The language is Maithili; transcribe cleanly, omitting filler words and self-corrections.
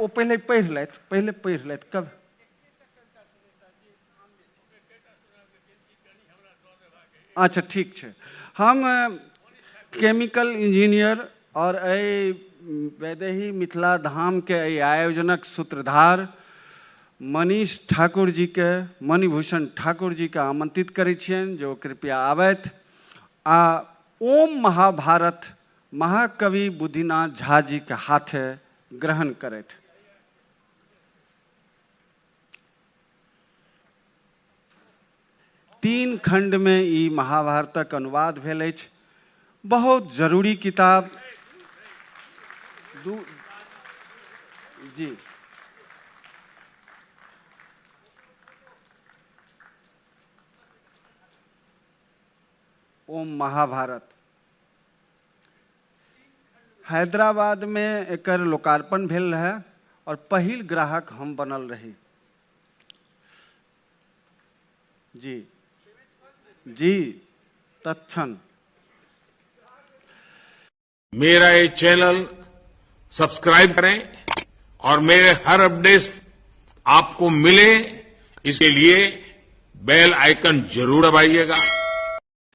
ओ पहिले पढ़ि लेथि, पहिले पढ़ि लेथि कब। अच्छा ठीक छै। हम केमिकल इंजीनियर और एहि वैदेही मिथिला धामके एहि आयोजनक सूत्रधार मनीष ठाकुर जीके, मणिभूषण ठाकुर जीके आमंत्रित करै छियनि जे ओ कृपया आबथि आ ओम महाभारत महाकवि बुद्धिनाथ झा जीके हाथे ग्रहण करथि। 3 खंडमे ई महाभारतक अनुवाद भेल अछि। बहुत जरूरी किताब। दू जी ओम महाभारत हैदराबाद में एकर लोकार्पण भेल रहे और पहिल ग्राहक हम बनल रही। जी जी तत्क्षण। मेरा ये चैनल सब्सक्राइब करें और मेरे हर अपडेट आपको मिले इसके लिए बेल आइकन जरूर दबाइएगा।